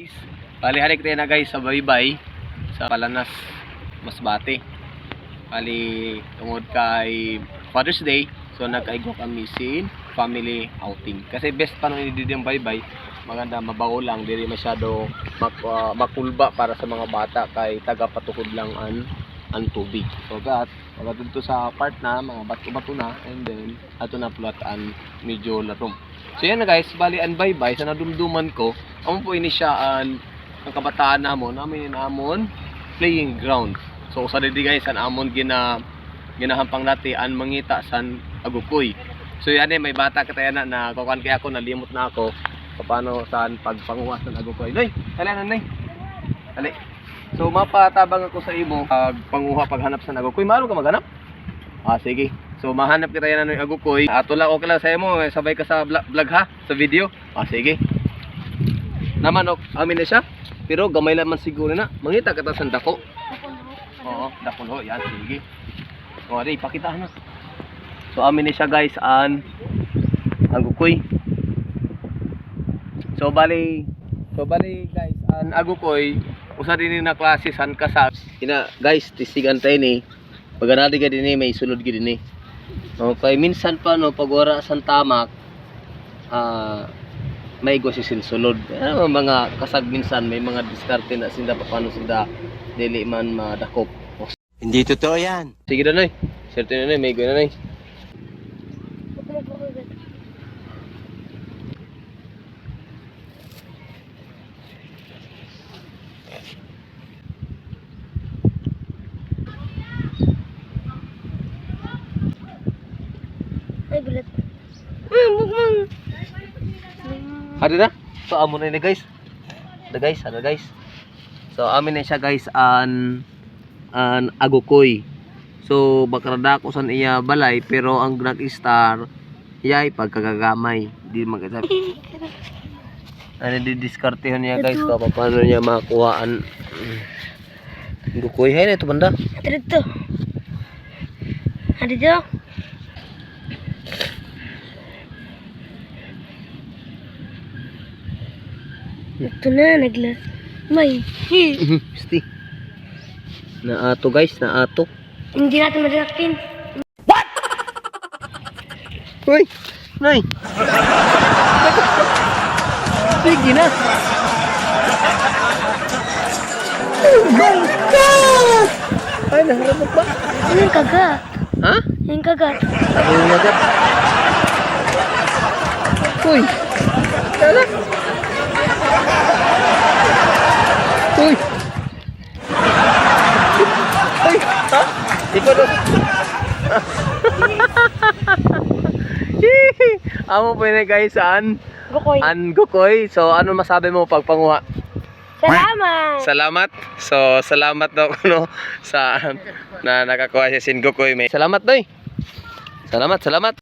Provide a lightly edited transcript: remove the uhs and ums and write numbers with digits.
Guys, bali halik tayo na guys sa Baybay sa Palanas, Masbate. Bali tungod kay Father's Day, so nagkaigwa kami sin family outing. Kasi best pa nung hindi yung Baybay, maganda mabaho lang, dili masyado makulba para sa mga bata kay taga patukod lang ang tubig. So gat, pag dito sa part na mga bato-bato na, and then ato na plot ang medyo larom. So yan na guys, bali ang Baybay sa nadumduman ko, amo po ini siya ang kabataan namon, namin amon playing ground. So sa didi guys, ang amon ginahampang nati ang mangita san agukoy. So yan eh, may bata kataya na na kukuan kay ako, nalimot na ako paano saan pagpanguha san agukoy. Noy, tali na noy. Tali. So mapatabang ako sa imo pag panguha paghanap sa agukoy. Maano ka maghanap? Ah, sige. So mahanap kita yan ng agukoy. Ato lang, okay lang sa imo, eh, sabay ka sa vlog ha, sa video. Ah, sige. Naman ok, amin na siya. Pero gamay lang man siguro na. Mangita ka ta sa dako. Oo, dako no. Yan, sige. O, ari, pakita na. So amin na siya guys an agukoy. So bali guys, an agukoy usa din ni na klase san kasag. Ina guys, tisigan tayo ni. Pag ka din eh, may sulod gid ni. Okay, minsan pa no pag wala san tamak, may go si sulod. Ano, mga kasag minsan may mga diskarte na sinda paano sinda dili man madakop. O, Hindi totoo yan. sige na noy. Swerte na noy, may go na noy. Ay, bulat. Bugmang. Hari na. So amo na ni guys. The guys, ano guys. So amin na siya guys an agukoy. So bakrada ko san iya balay pero ang nag-star iyay pagkagagamay. Di magkasab. Ano di diskartehan niya guys ko paano niya makuha an gukoy. Hay na ito banda. Ito dito. Ada dito. Ito na, nagla. May. Sti. Naato guys, naato. Hindi natin madakpin. Uy! Nay! Sige na! Oh my God! Ay, naharap ba? Ano yung kagat? Ha? Yung kagat. Ako yung nagat. Uy! Tala! Uy! Ay! Ha? Ikaw na. Amo po yun guys, saan? Gukoy. An Gukoy. So ano masabi mo pag panguha? Salamat! Salamat. So salamat daw kuno sa na nakakuha siya sin Gukoy. May salamat doy. Salamat, salamat.